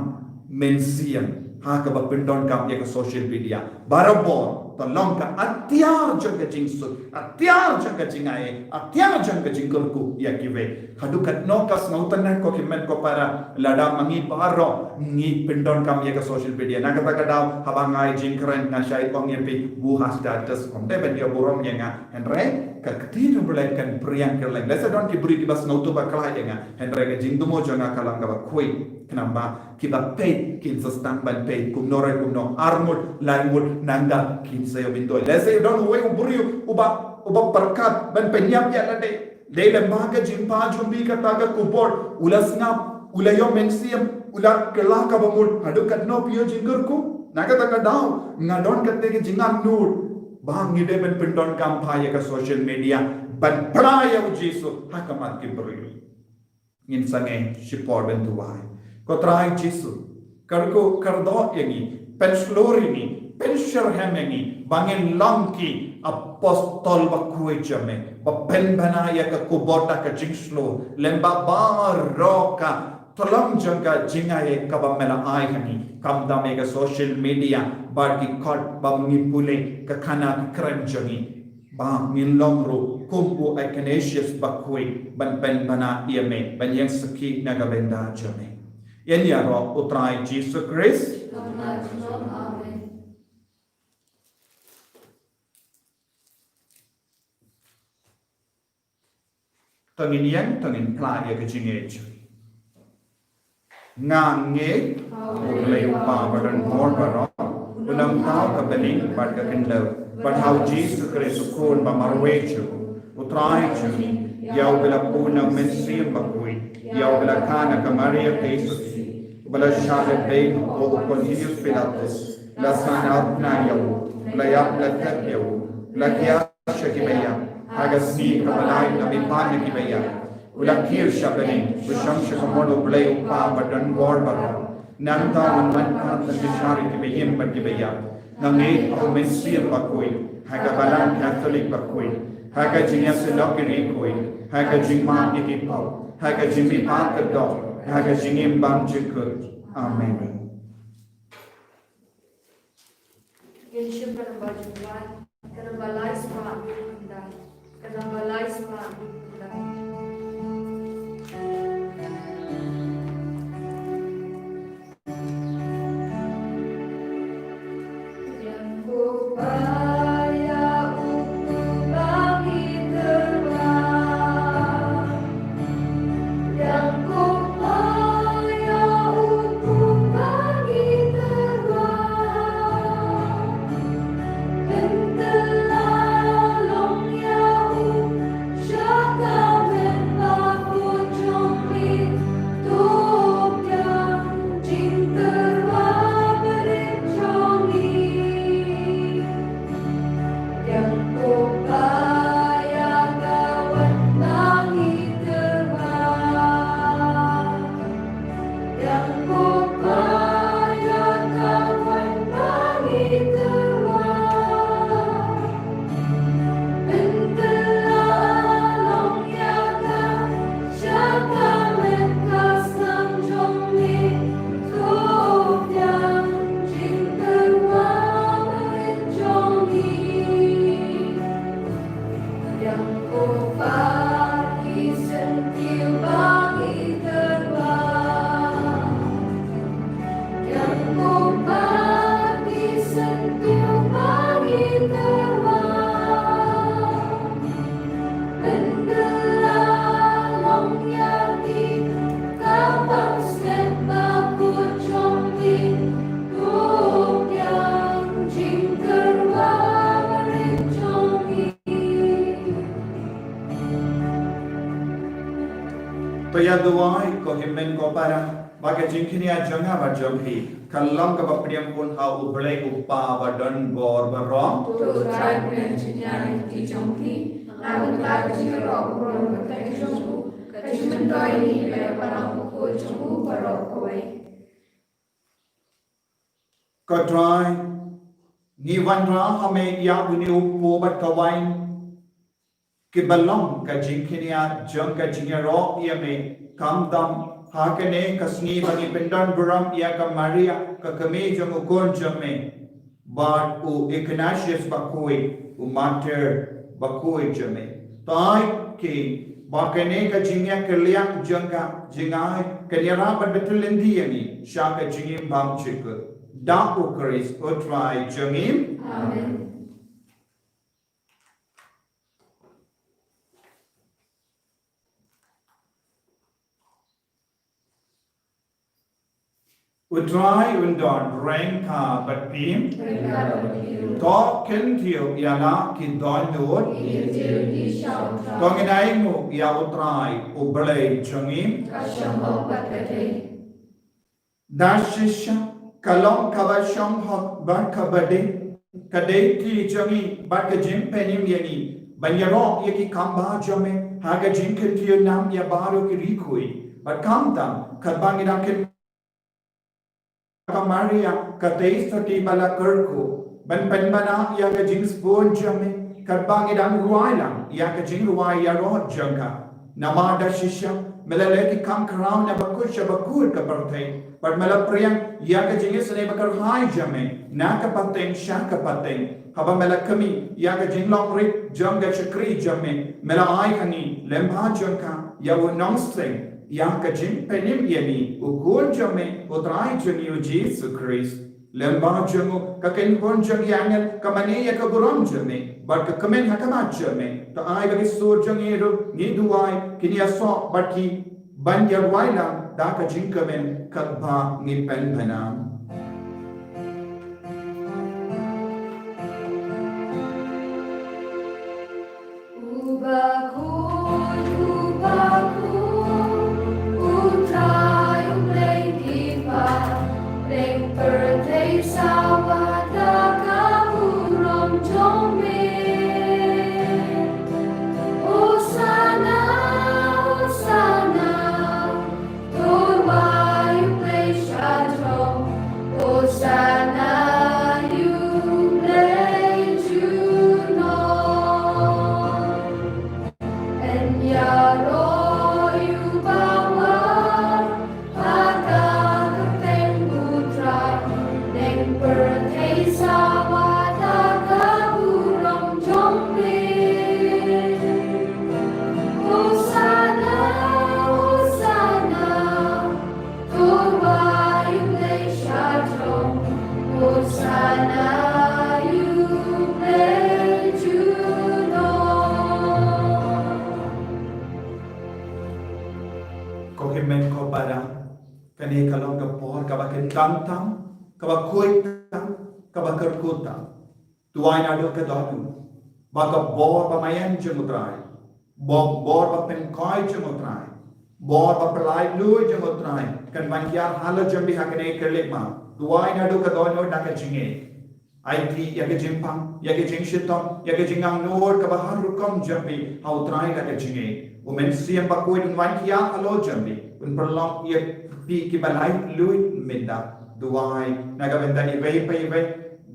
mynsiem, ha kaba pyndonkam ïa ka social media. Barabor, to long ka atiar jong ka jingsuk, atiar jong ka jingai, atiar jong ka jingkyrkhu ïa kiwei. Haduh katno ka sngewtynnat ko hynmen ko para, lada ma ngi baroh ngi pyndonkam ïa ka social media. Na kata ka daw, haba nga ai jingkren nga shait ong ïa phi, buh ha status, ym dei ban ïa burom ïa nga. Hynrei ka ktien u Blei kan phriang kylleng. Lehse don ki briew kiba sngewthuh bakla ïa nga. Hynrei ka jingthmu jong nga ka long kaba khuid. Khnang ba kiba peit kin sa sdang ban peit kumno re kumno, ar ngut, lai ngut, nangta kin sa ïoh bynta. Lehse don uwei u briew uba, uba pyrkhat ban pynïap ïa lade. Dei lem bad ka jingpha jong phi kata ka khubor, u la sngap, u la ïoh mynsiem, u la kylla kaba mut, haduh katno phi ïoh jingkyrkhu. Na kata ka daw, nga don kata ka jingangnud ba ngi dei ban pyndonkam bha ïa ka social media ban phla ïa u Jisu ha khmat ki briew. Ngin sangeh shipor ban duwai. Ko Trai Jisu, kyrkhu kyrdoh ïa ngi, pynshlur ïa ngi, pynshitom ïa ngi ba ngin long ki apostol bakhuid jong me, ba pynbna ïa ka khubor da ka jingshlur lem bad baroh ka tyllong jong ka jingai kaba me la ai ha ngi, khamtam ïa ka social media bad ki kot ba ngi pule, ka khana ka kren jong ngi. Ba ngin long ruh kum u Ignatius bakhuid ban pynbna ïa me, ban ïeng sakhi na ka bynta jong me. Ïa ngi ïaroh u Trai Jisu Khrist. Amen. To ngin ïeng, to ngin phla ïa ka jingngeit. Nga ngeit ha U Blei U Kpa ba don bor baroh, u nongthaw ka bneng bad ka khyndew, bad ha U Jisu Khrist u Khun ba marwei jong u, u Trai jong ngi, ïa uba la bun na u Mynsiem Bakhuid, ïa uba la kha na ka Maria ka Ïsopsi, uba la shah lehbeiñ ha u Pontius Pilatus, la sngap na ïa u, la ïap la tep ïa u, la kiar sha kiba ïap, ha ka sngi kaba lai la mihpat na kiba ïap. U la kiew sha bneng, u shong sha kamon U Blei U Kpa ba don bor baroh. Nangta un wan pat ban bishar ïa kiba im bad kiba ïap. Nga ngeit ha u Mynsiem Bakhuid, ha ka Balang Katholik bakhuid, ha ka jingïasyllok ïa ki riewkhuid, ha ka jingmap ïa ki pop, ha ka jingmihpat ka doh, ha ka jingim bymjukut. Kyrkhu. Amen. Ngin shim ka namba jingduwai, ka namba lai spah hynriew phew khyndai. Ka namba lai spah hynriew phew khyndai. Duwai, ko hynmen ko para, ba ka jingkñia jong nga bad jong phi ka long kaba pdiang bun ha U Blei U Kpa ba don bor baroh. To Trai pdiang jingkñia ïa ki jong phi, ha ka jingïaroh u burom kyrteng jong u, ka jingmyntoi ïa ngi bad ïa balang bakhuid jong u baroh kawei. Ko Trai, ngi wanrah ha me ïa une u kpu bad ka wain, kiba long ka jingkñia jong ka jingïaroh ïa me, khamtam ha kane ka sngi ba ngi pyndon burom ïa ka Maria, ka kmie jong u Khun jong me, bad u Ignatius Bakhuid, u martir bakhuid jong me. To ai ki ba kane ka jingïakylliang jong ka jingai kan ïarap bad betul lynti ïa ngi sha ka jingim bymjukut. Da U Khrist U Trai jong ngi. Amen. U Trai un don ryngkat bad phi. To kyntiew ïa la ki dohnud. To ngin ainguh ïa U Trai U Blei jong ngi. Da shisha ka long kaba shong hok bad kaba dei, ka dei ka jong ngi bad ka jingpynim ïa ngi ban ïaroh ïa ki kam ba jong me ha ka jingkyntiew nam ïa baroh ki riewkhuid. Bad khamtam katba ngi dang kynmaw ka Maria, ka tei sati ba la kyrkhu, ban pynbna ïa ka jingsbun jong me katba ngi dang rwai lang ïa ka jingrwai ïaroh jong ka. Namar da shisha me la leh ki kam khraw na bakut sha bakut ka pyrthei, bad me la pdiang ïa ka jingisynei bakyrhai jong me na ka pateng sha ka pateng. Haba me la khmih ïa ka jinglong rit jong ka shakri jong me, me la ai ha ngi lyngba jong ka ïa u nongseng ïa ka jingpynim ïa ngi, u Khun jong me, U Trai jong ngi U Jisu Khrist. Lyngba jong u ka kynhun jong ki angel ka mane ïa ka burom jong me, bad ka kmen ha khmat jong me. To ai ba ki sur jong ngi ruh, ngi duwai, kin ïasoh bad ki ban ïarwai lang da ka jingkmen katba ngi pynbna. Uba khuid, uba khuid, U Trai U Blei ki paidbah pyrthei sa wad da ka burom jong me. Hosana, Hosana, to U Blei sha jrong. Hosana ïa U Blei junom. Yn ïaroh ïa uba wad ha ka kyrteng U Trai. Leh pyrthei sa wad da ka burom jong me. Hosana, Hosana, to U Blei sha jrong. Hosana ïa U Blei junom. Ko hynmen ko para, kane ka long ka por kaba kyntang tam, kaba khuid tam, kaba kyrkhu tam. Duwai naduh ka dohnud ba ka bor bamaian jong U Trai, bor, bor ba pynkoit jong U Trai, bor ba pyllait luid jong U Trai kan wan kiar halor jong phi ha kane ka khyllipmat. Duwai naduh ka dohnud da ka jingngeit. Aiti ïa ka jingpang, ïa ka jingshitom, ïa ka jingangnud kaba har rukom jong phi ha U Trai da ka jingngeit. U Mynsiem Bakhuid un wan kiar halor jong phi, un pynlong ïa phi kiba lait luid mynta. Duwai na ka bynta iwei pa iwei.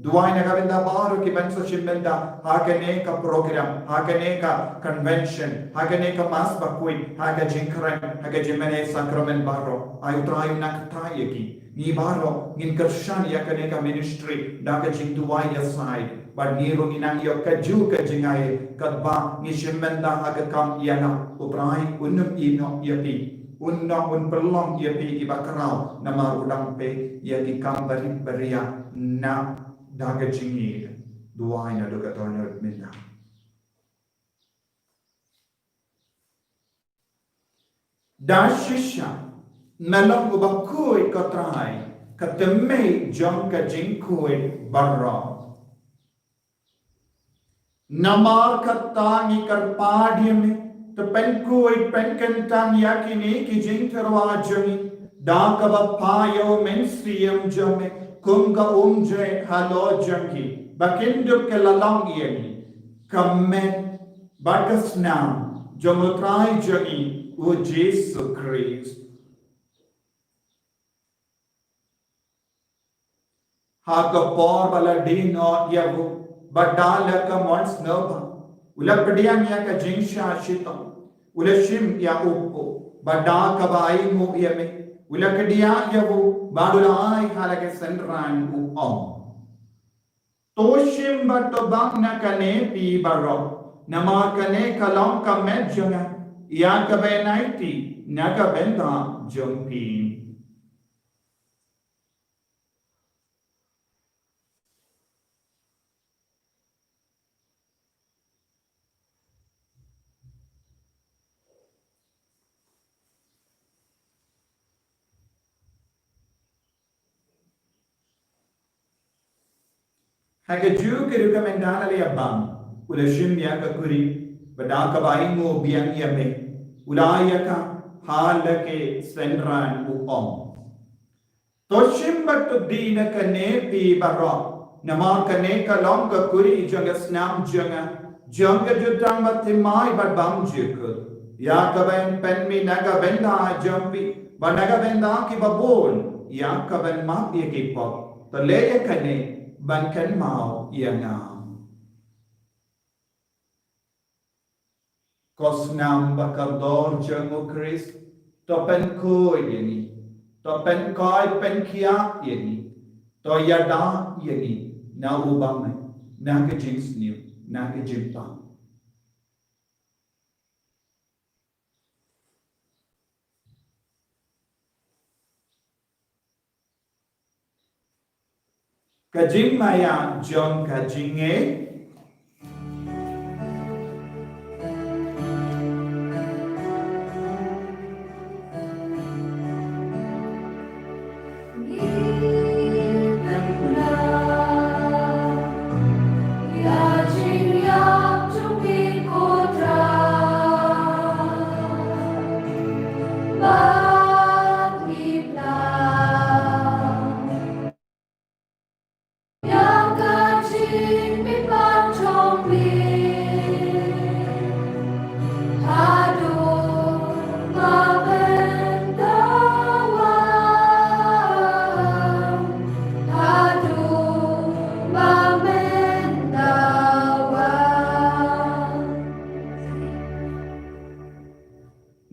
Duwai na ka bynta baroh kiban sa shim bynta ha kane ka program, ha kane ka convention, ha kane ka Mass Bakhuid, ha ka jingkren, ha ka jingmane sakramen baroh. Ai U Trai un nang ktah ïa ki. Ngi baroh ngin kyrshan ïa kane ka ministry da ka jingduwai ïasaid. Bad ngi ruh ngin nang ïoh kajuh ka jingaiei katba ngi shim bynta ha ka kam ïalam. U Trai un ym ïehnoh ïa phi, un ym, un pynlong ïa phi kiba khraw, namar u dang peit ïa ki kam barit baria na da ka jingïeit. Duwai naduh ka dohnud mynta. Da shisha me long uba khuid ko Trai, ka tymmen jong ka jingkhuid baroh. Namar kata ngi kyrpad ïa me, To pynkhuid pynkyntang ïa kine ki jingtyrwa jong ngi da kaba phah ïa u Mynsiem jong me kum ka umjait halor jong ki, ba kin dup ki la long ïa ngi ka met bad ka snam jong u Trai jong ngi u Jisu Khrist. Ha ka por ba la die noh ïa u, bad da la ka mon sngewbha, u la pdiang ïa ka jingshah shitom, u la shim ïa u kpu, bad da kaba ainguh ïa me, u la kdiah ïa u, bad u la ai ha la ki synran, u ong: To shim bad to bang na kane phi baroh, namar kane ka long ka met jong nga, ïa kaba yn aiti na ka bynta jong phi. Ha kajuh ka rukom ynda la ïa bang, u la shim ïa ka kuri, bad da kaba ainguh biang ïa me, u la ai ïa ka ha la ki synran, u ong: To shim bad to die na kane phi baroh, namar kane ka long ka kuri jong ka snam jong nga, jong ka jutang bathymmai bad bymjukut, ïa kaban pynmih na ka bynta jong phi bad na ka bynta kiba bun, ïa kaban map ïa ki pop. To leh ïa kane ban kynmaw ïa nga. Ko snam ba kordor jong u Khrist, to pynkhuid ïa ngi, to pynkoit pynkhiah ïa ngi, to ïada ïa ngi na u bymman, na ka jingsniew, na ka jingpang. Ka jingmaïa jong ka jingngeit.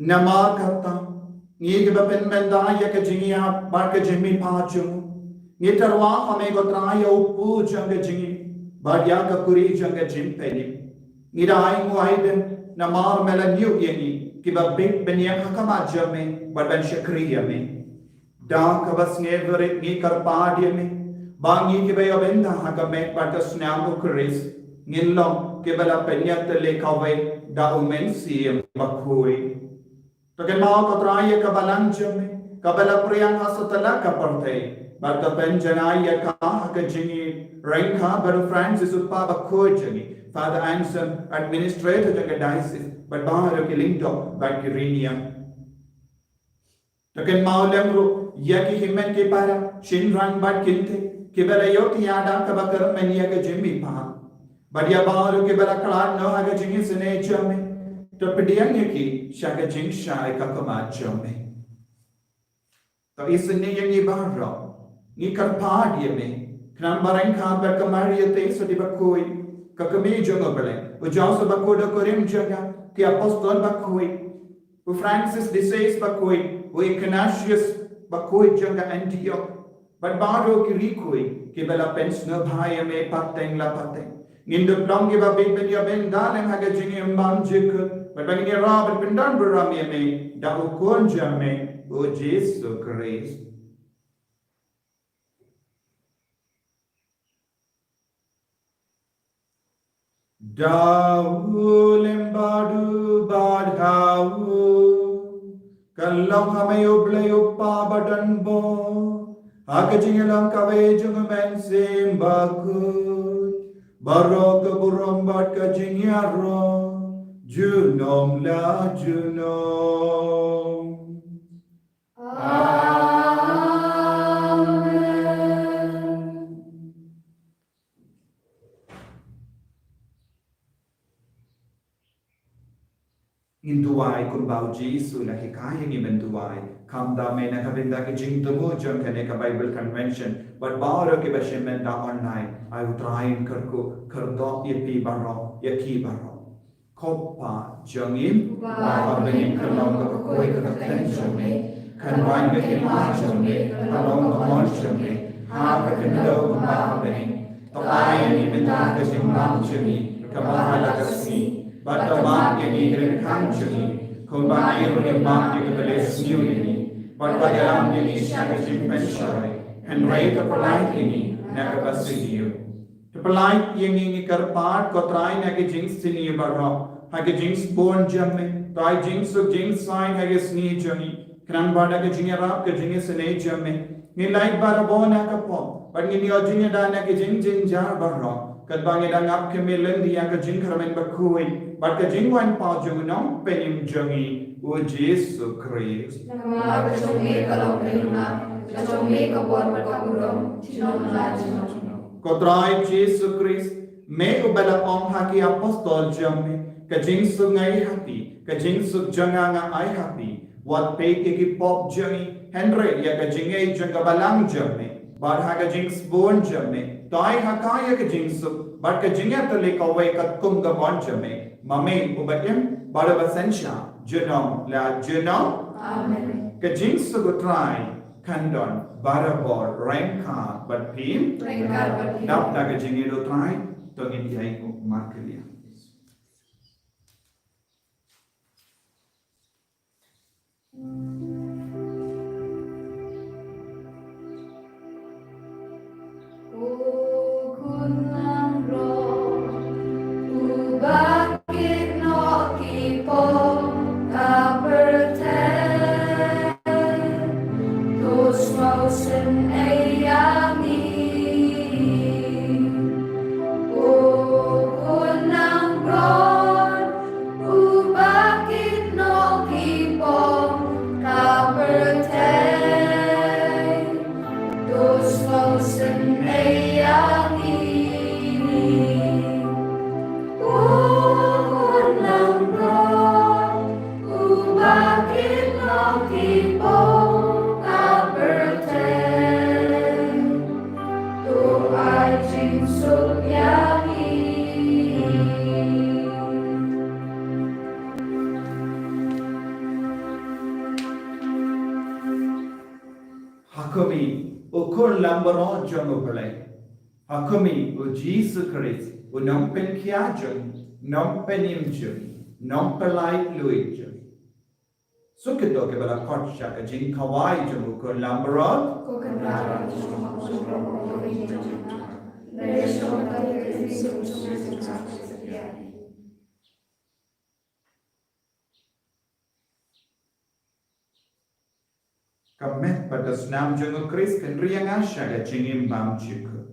Namar kata, ngi kiba pynbna ïa ka jingïap bad ka jingmihpat jong u, ngi tyrwa ha me ko Trai ïa u kpu jong ka jingim bad ïa ka kuri jong ka jingpynim. Ngi da ainguh aidem namar me la ñiew ïa ngi kiba bit bniang ha khmat jong me bad ban shakri ïa me. Da kaba sngewrit ngi kyrpad ïa me ba ngi kiba ïoh bynta ha ka met bad ka snam u Khrist ngin long kiba la pynïatylli kawei da u Mynsiem Bakhuid. To kynmaw ko Trai ïa ka balang jong me kaba la pdiang ha satlak ka pyrthei bad to pynjanai ïa ka ha ka jingïaryngkat bad u Francis u Kpa Bakhuid jong ngi, Father Anselm, Administrator jong ka Diocese, bad baroh ki lyngdoh bad ki riewniam. To kynmaw lem ruh ïa ki hynmen ki para, shynrang bad kynthei kiba la ïohthiah da kaba kyrmen ïa ka jingmihpat. Bad ïa baroh kiba la khlad noh ha ka jingisynei jong me, to pdiang ïa ki sha ka jingshai ka khmat jong me. To isynei ïa ngi baroh, ngi kyrpad ïa me, khnang ba ryngkat bad ka Maria Theisotti Bakhuid, ka Kmie jong u Blei, u Joseph Bakhuid u kurim jong nga, ki Apostol Bakhuid, u Francis de Sales Bakhuid, u Ignatius Bakhuid jong ka Antioch, bad baroh ki riewkhuid kiba la pynsngewbha ïa me pateng la pateng. Ngin dup long kiba bit ban ïoh bynta lem ha ka jingim bymjukut bad ba ngin ïarap bad pyndonburom ïa me da u Khun jong me u Jisu Khrist. Da u lem bad u bad ha u, kan long ha me u Blei u Kpa badonbor, ha ka jingïalang kawei jong u Mynsiem Bakhuid, baroh ka burom bad ka jingïaroh Junom la junom. Amen. Ngin duwai kumba u Jisu u la hikai ïa ngi ban duwai. Khamtam me na ka bynta ka jingthmu jong kane ka Bible Convention bad baroh kiba shim bynta online. Ai U Trai un kyrkhu kyrdoh ïa phi baroh, ïa ki baroh. Ko Pa jong ngi, uba ha bneng, kan long ka kyrteng jong me, kan wan ka hima jong me, kan long ka mon jong me ha ka khyndew kumba ha bneng. To ai ïa ngi mynta ka jingbam jong ngi kaba ha la ka sngi, bad to map ïa ngi ki ryngkang jong ngi kumba ngi ruh ngi map ïa kiba leh sniew ïa ngi, bad wat ïalam ïa ngi sha ka jingpynshoi, hynrei to pyllait ïa ngi na kaba sniew. To pyllait ïa ngi, ngi kyrpad ko Trai, na ki jingsniew baroh, ha ki jingsbun jong me. To ai jingsuk jingsaiñ ha ki sngi jong ngi, khnang ba da ka jingïarap ka jingisynei jong me ngin lait barabor na ka pop bad ngin ïoh jingïada na ki jingjynjar baroh, katba ngi dang ap khmih lynti ïa ka jingkyrmen bakhuid bad ka jingwan paw jong u Nongpynim jong ngi, u Jisu Khrist. Namar ka jong me ka long ka hima, ka jong me ka bor bad ka burom, junom la junom. Ko Trai Jisu Khrist, me uba la ong ha ki apostol jong me, ka jingsuk nga ai ha phi, ka jingsuk jong nga nga ai ha phi. Wat peit ïa ki pop jong ngi, hynrei ïa ka jingngeit jong ka balang jong me. Bad ha ka jingsbun jong me, to ai ha ka ïa ka jingsuk bad ka jingïatylli kawei katkum ka mon jong me, ma me uba im bad uba synshar, junom la junom. Amen. Ka jingsuk u Trai kan don barabor ryngkat bad phi. Ryngkat bad phi. Dap da ka jingïeit u Trai, to ngin ïainguh markylliang. U khun langbrot uba kit noh ki pop ka pyrthei, to sngewsynei ïa ngi. U khun langbrot uba kit noh ki pop ka pyrthei, to sngewsynei ïa ngi. U khun langbrot uba kit noh ki pop ka pyrthei, to ai jingsuk ïa ngi. Ha khmih, u khun langbrot jong U Blei. Ha khmih, u Jisu Khrist, u Nongpynkhiah jong ngi, Nongpynim jong ngi, Nongpyllait luid jong ngi. Suk kito kiba la khot sha ka jingkhawai jong u khun langbrot. Ko Kynrad jong u khun langbrot, ka met bad ka snam jong u Khrist kan ri ïa nga sha ka jingim bymjukut.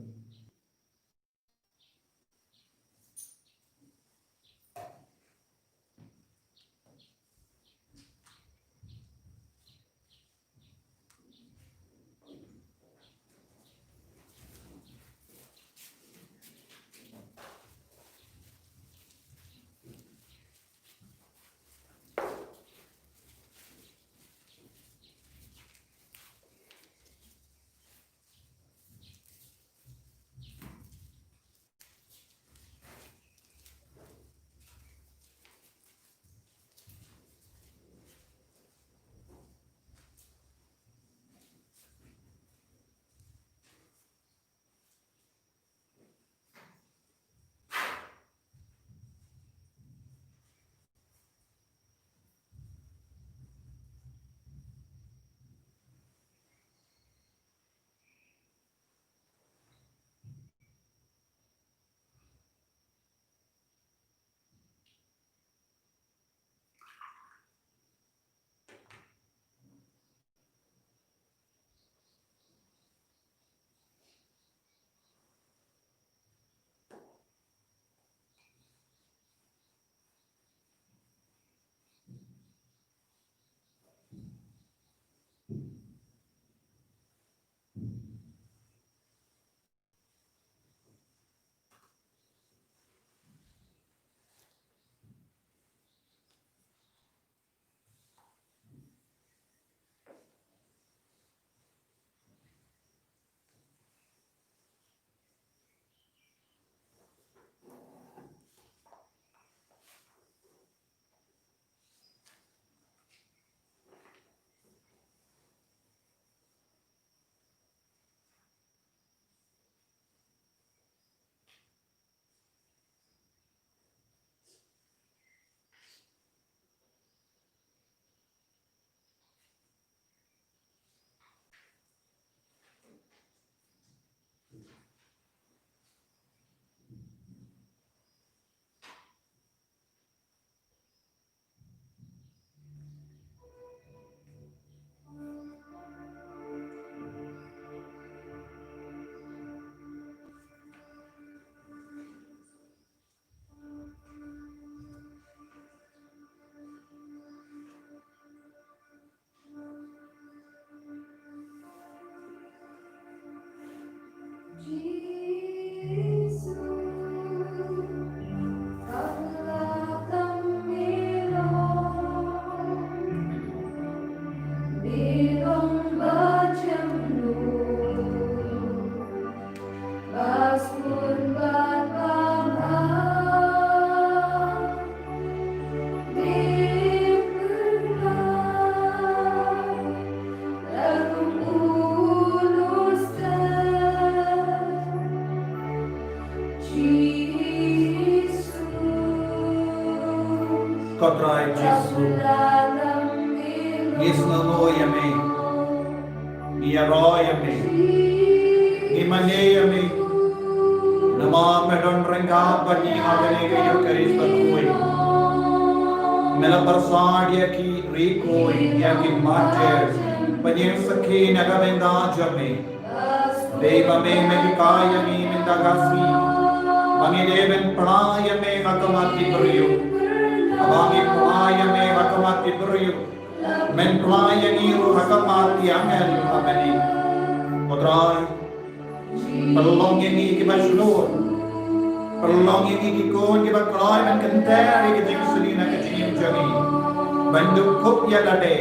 Ko Trai Jisu, ngi sngewnguh ïa me, ngi ïaroh ïa me, ngi mane ïa me. Namar me don ryngkat bad ngi ha kane ka Ïukharist bakhuid. Me la pyrsad ïa ki riewkhuid, ïa ki martyr, ba ngin sakhi na ka bynta jong me. Dei ba me, me hikai ïa ngi mynta ka sngi ba ngi dei ban phla ïa me ha khmat ki briew. Haba ngi phla ïa me ha khmat ki briew, men phla ïa ngi ruh ha khmat ki angel ha bneng. Ko Trai, pynlong ïa ngi kiba shlur, pynlong ïa ngi ki khun kiba kloi ban kynter ïa ka jingsniew na ka jingim jong ngi, ban dukhup ïa lade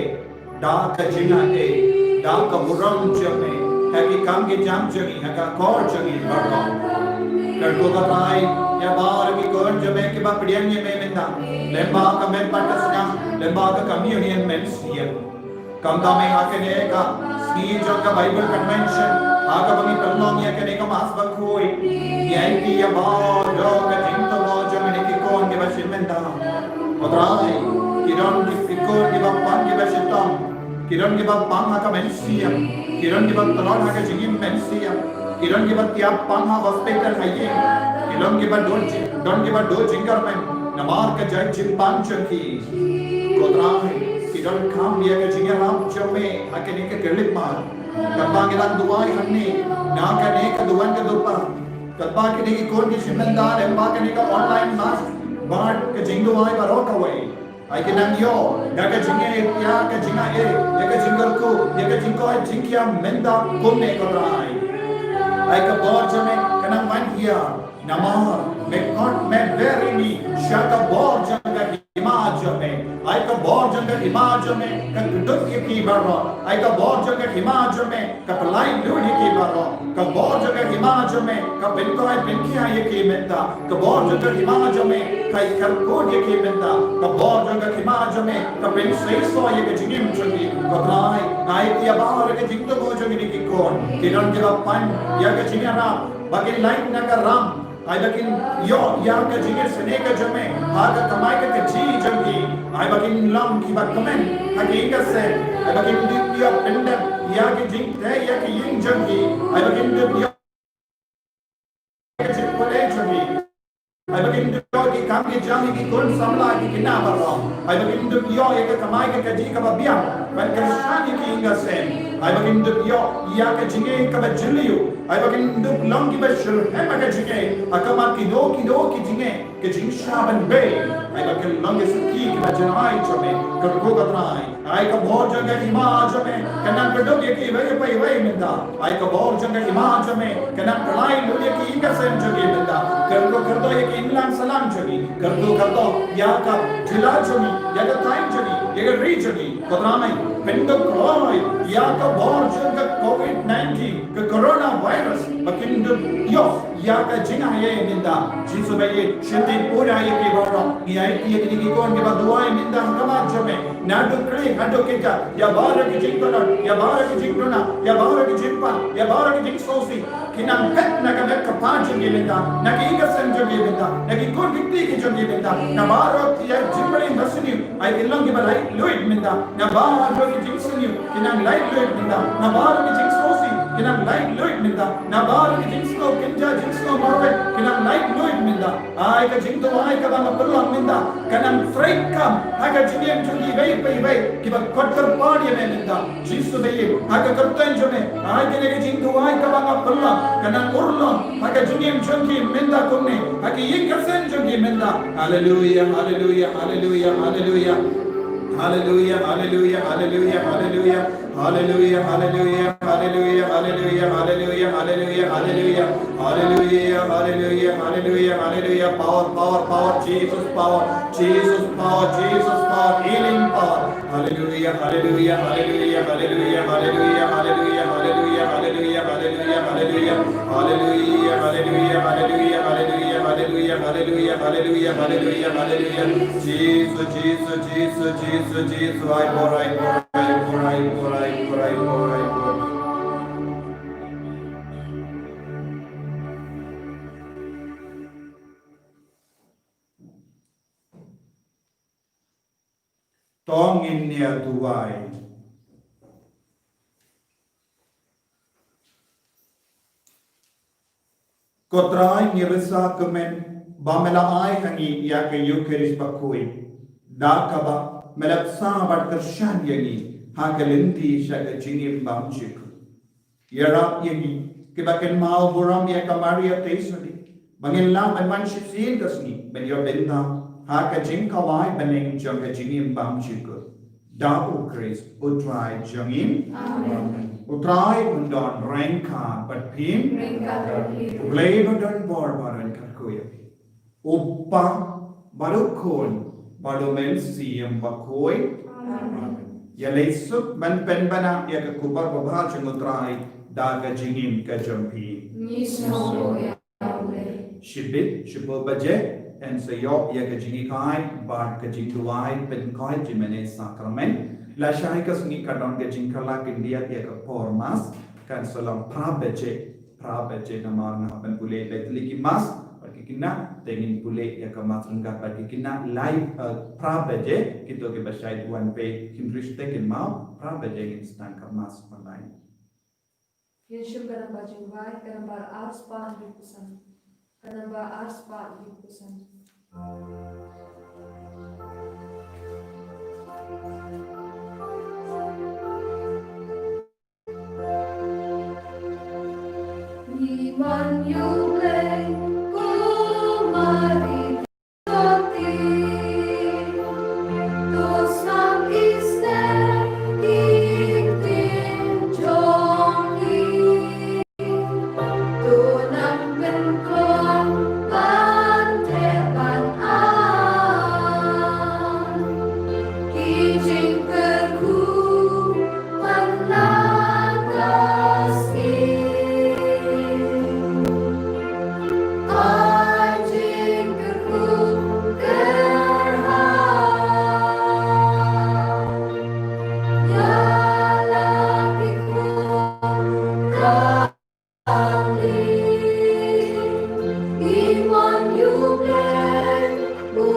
da ka jingaiei, da ka burom jong me ha ki kam ki jam jong ngi, ha ka akor jong ngi baroh. Kyrkhu ko Trai ïa baroh ki khun jong me kiba pdiang ïa me mynta, lyngba ka met bad ka sniang, lyngba ka communion mynsiem. Kumta me, ha kane ka sngi jong ka Bible Convention, ha kaba ngi pynlong ïa kane ka Mass bakhuid, ngi aiti ïa baroh ka jingthmu jong kine ki khun kiba shim bynta. Ko Trai, ki don ki khun kiba pang kiba shitom, ki don kiba pang ha ka mynsiem, ki don kiba tlot ha ka jingim mynsiem, ki don kiba tiap pang ha hospital ha ïing, ki don kiba don jing, don kiba don jingkyrmen namar ka jait jingpang jong ki. Ko Trai, ki donkam ïa ka jingïarap jong me ha kane ka khyllipmat. Katba ngi dang duwai hangne na kane ka duwan ka dupa, katba kine ki khun ki shim bynta lyngba kane ka online Mass bad ka jingduwai baroh kawei, ai ki nang ïoh ïa ka jingïeit, ïa ka jingaiei, ïa ka jingkyrkhu, ïa ka jingkoit jingkhiah mynta kumne ko Trai. Ai ka bor jong me ka nang wan hiar, namar me khot, me ber ïa ngi sha ka bor jong ka hima jong me. Ai ka bor jong ka hima jong me ka kdup ïa ki baroh. Ai ka bor jong ka hima jong me ka pynlait lut ïa ki baroh. Ka bor jong ka hima jong me ka pynkoit pynkhiah ïa ki mynta. Ka bor jong ka hima jong me ka kyrkhu ïa ki mynta. Ka bor jong ka hima jong me ka pynseisoh ïa ka jingim jong ki. Ko Trai, ai ïa baroh ka jingthmu jong kine ki khun, ki don kiba pan ïa ka jingïarap ba kin lait na ka ram, ai ba kin ïoh ïa ka jingisynei ka jong me ha ka kamai ka kajih jong ki, ai ba kin long kiba kmen ha ki ïing ka sem, ai ba kin dup ïa pyndep ïa ki jingtei ïa ki ïing jong ki, ai ba kin dup ïa ka jingpule jong ki, ai ba kin dup ïa ki kam ki jam ïa ki khun samla ki kynja baroh, ai ba kin dup ïa ka kamai ka kajih kaba biang ban kyrshan ïa ki ïing ka sem, ai ba kin dup ïa ka jingeh kaba jylliew, ai ba kin dup long kiba shitrhem ha ka jingeh ha khmat kino kino ki jingeh, ka jingshah ban bei, ai ba kin long ki sakhi kiba jngai jong me. Kyrkhu ko Trai, ai ka bor jong ka hima jong me ka nang kdup ïa kiwei pa iwei mynta. Ai ka bor jong ka hima jong me ka nang pynlait lut ïa ki ïing ka sem jong ki mynta. Kyrkhu kyrdoh ïa ki imlang sahlang jong ki. Kyrkhu kyrdoh ïa ka jylla jong ki, ïa ka thaiñ jong ki, ïa ka ri jong ki. Ko Trai, pynduk kloi ïa ka bor jong ka covid nineteen, ka coronavirus, ba kin dup ïoh ïa ka jingaiei mynta. Jisu ba ïeit, shim pura ïa ki baroh. Ngi aiti ïa kine ki khun kiba duwai mynta ha khmat jong me, naduh khlieh haduh kjat, ïa baroh ki jingtlot, ïa baroh ki jingduna, ïa baroh ki jingpang, ïa baroh ki jingsngewsih. Ki nang phet na ka met kpa jong ki mynta, na ki ïing ka sem jong ki mynta, na ki khun ki kti ki jong ki mynta, na baroh ki jingpyrshah ba sniew, ai ki long kiba lait luid mynta, na baroh ki jingsniew ki nang lait luid mynta, na baroh ki jingsngewsih ki nang lait luid mynta, na baroh ki jingsngew kynja jingsngew marwei ki nang lait luid mynta. Ai ka jingduwai kaba nga pynlong mynta ka nang treikam ha ka jingim jong kiwei pa iwei kiba kot kyrpad ïa me mynta. Jisu ba ïeit, ha ka kyrteng jong me, ai kane ka jingduwai kaba nga pynlong ka nang urlong ha ka jingim jong ki mynta kumne, ha ki ïing ka sem jong ki mynta. Haleluia, haleluia, haleluia, haleluia. Hallelujah, hallelujah, hallelujah, hallelujah. Hallelujah, hallelujah, hallelujah, hallelujah, hallelujah, hallelujah, hallelujah. Hallelujah, hallelujah, hallelujah. Power, power, power. Jesus power. Jesus power. Jesus power. Healing power. Hallelujah, hallelujah, hallelujah, hallelujah, hallelujah, hallelujah, hallelujah, hallelujah, hallelujah, hallelujah. Hallelujah, hallelujah, hallelujah, hallelujah, hallelujah, hallelujah, hallelujah, hallelujah, hallelujah. Jesus, Jesus, Jesus, Jesus, Jesus. Ai por, ai por, ai por, ai por, ai por, ai por, ai por. To ngin ïa duwai. Ko Trai, ngi risa kmen ba me la ai ha ngi ïa ka Eucharist bakhuid, da kaba me la bsa bad kyrshan ïa ngi ha ka lynti sha ka jingim bymjukut. Ïarap ïa ngi kiba kynmaw burom ïa ka Maria Theisotti ba ngin lah ban wan shisien ka sngi ban ïoh bynta ha ka jingkhawai bneng jong ka jingim bymjukut. Da U Khrist U Trai jong ngi. Amen. U Trai un don ryngkat bad phi. Ryngkat bad phi. U Blei ba don bor ba don kyrkhu ïa phi. U Kpa bad U Khun bad U Mynsiem Bakhuid. Amen. Ïaleh suk ban pynbna ïa ka khubor babha jong U Trai da ka jingim ka jong phi. Ngi sngewbha ïa U Blei. Shibit shibun baje yn sa ïoh ïa ka jinghikai bad ka jingduwai pynkhuid jingmane sakramen. Lashai ka sngi ka don ka jingkylla khyndiat ïa ka por Mass, kan sa long phra baje. Phra baje namar nga hap ban pule lai tylli ki Mass bad ki khynnah, te ngin pule ïa ka Mass ryngkat bad ki khynnah lai, eh, phra baje. Kito kiba shait wan peit khynrieh te kynmaw, phra baje ngin sdang ka Mass online. Ngin shim ka namba jingduwai, ka namba ar spah hynriewphew san. Ka namba ar spah hynriewphew san.